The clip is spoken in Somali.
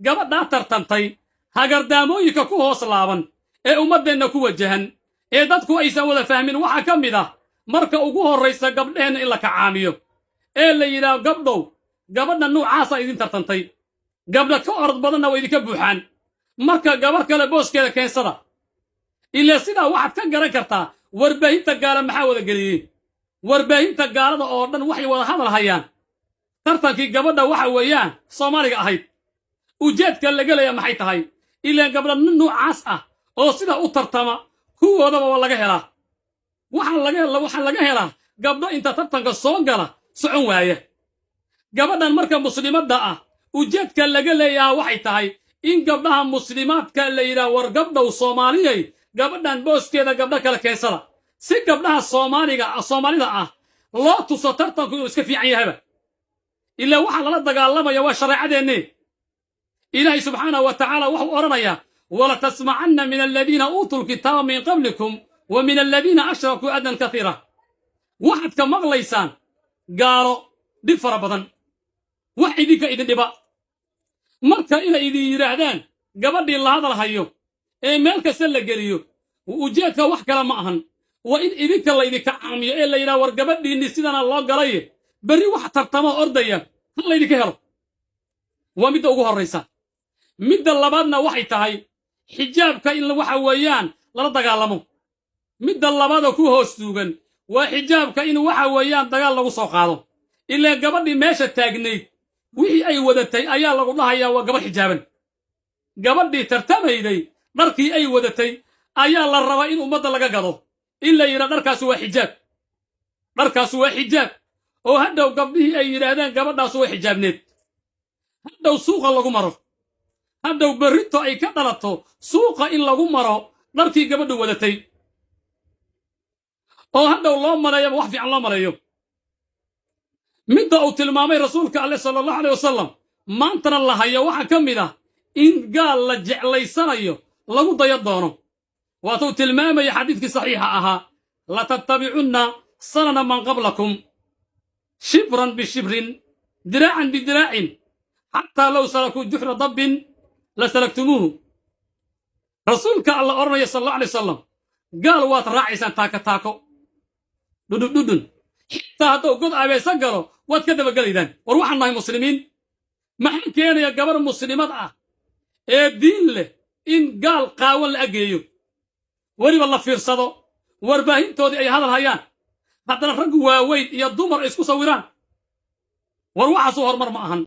Gabadhaa tartantay, hagardaamooyinka ku hoos laaban ee ummaddeenna ku wajahan ee dadku aysan wada fahmin waxaa ka mid ah, marka ugu horraysa, gabdheheenna in la kacaamiyo ee la yidhaah: "Gabdhow, gabadha nuucaasaa idin tartantay, gabdha ka orod badanna waa idinka buuxaan, marka gabadh kale booskeeda keensada." Ilaa sidaa waxaad ka garan kartaa warbaahinta gaala maxaa wada geliyey. Warbaahinta gaalada oo dhan waxay wada hadal hayaan tartankii gabadha, waxa weeyaan, Soomaaliga ahayd. Ujeedka laga leeya maxay tahay? Ilaan gabdha nin nuucaas ah oo sidaa u tartama kuwoodaba waa laga helaa. Waxaa laga helaa gabdho inta tartanka soo gala socon waaya. Gabadhan marka muslimadda ah, ujeedka laga leeyahaa waxay tahay in gabdhaha muslimaadka la yidhaah: "War gabdhow Soomaaliyay, gabadhan booskeeda gabdho kale keensada," si gabdhaha Soomaaliga, Soomaalida ah loo tuso tartanku inuu iska fiican yahaba. Ilaa waxaa lala dagaalamaya waa shareecadeenne. Ilaahay subxaanahu wa tacaala wuxuu odhanayaa: "ولتسمعن من الذين أوتوا الكتاب من قبلكم ومن الذين أشركوا أذى كثيرا." Waxaad ka maqlaysaan gaalo dhib fara badan, wax idinka idin dhiba. Marka inay idin yidhaahdaan gabadhii la hadal hayo ee meel kasta la geliyo, ujeedka wax kale ma ahan, waa in idinka laydinka caamiyo ee la yidhaha: "War gabadhiinni sidana loo galaye, berri wax tartamo ordaya ha laydinka helo." Waa midda ugu horraysa. Midda labaadna waxay tahay xijaabka in, waxa weeyaan, lala dagaalamo. Midda labaadoo ku hoos duugan waa xijaabka in, waxa weeyaan, dagaal lagu soo qaado. Ilaa gabadhii meesha taagnayd wixii ay wadatay ayaa lagu dhahayaa waa gabadh xijaaban. Gabadhii tartamayday dharkii ay wadatay ayaa la rabaa in ummadda laga gado, in la yidhaa: "Dharkaasi waa xijaab, dharkaasi waa xijaab," oo hadhow gabdhihii ay yidhaahdaan gabadhaas waa xijaabneed. Hadhow suuqa lagu maro, hadhow berrito ay ka dhalato suuqa in lagu maro dharkii gabadhu wadatay, oo hadhow loo maleeyaba wax fiican loo maleeyo. Midda uu tilmaamay rasuulka Alleh sala Allahu aleyh wasalam, maantana la hayo, waxaa ka mid ah in gaal la jeclaysanayo, lagu dayo doono. Waatuu tilmaamaya xadiidkii saxiixa ahaa: "لتتبعن سنن من قبلكم شبرا بشبر، ذراعا بذراع، حتى لو سلكوا جحر ضب لسلكتموه." Rasuulka Alla odhanaya sal Allahu alay wasalam: "Gaal waad raacaysaan taako taako, dhudhun dhudhun, xitaa hadduu god abeesan galo waad ka dabagelaydaan." War waxaan nahay muslimiin. Maxaa keenaya gabar muslimad ah ee diin leh in gaal qaawan la ageeyo, weliba la fiirsado, warbaahintoodii ay hadal hayaan, haddana rag waaweyn iyo dumar ay isku sawiraan? War waxaasuu horumar ma ahan.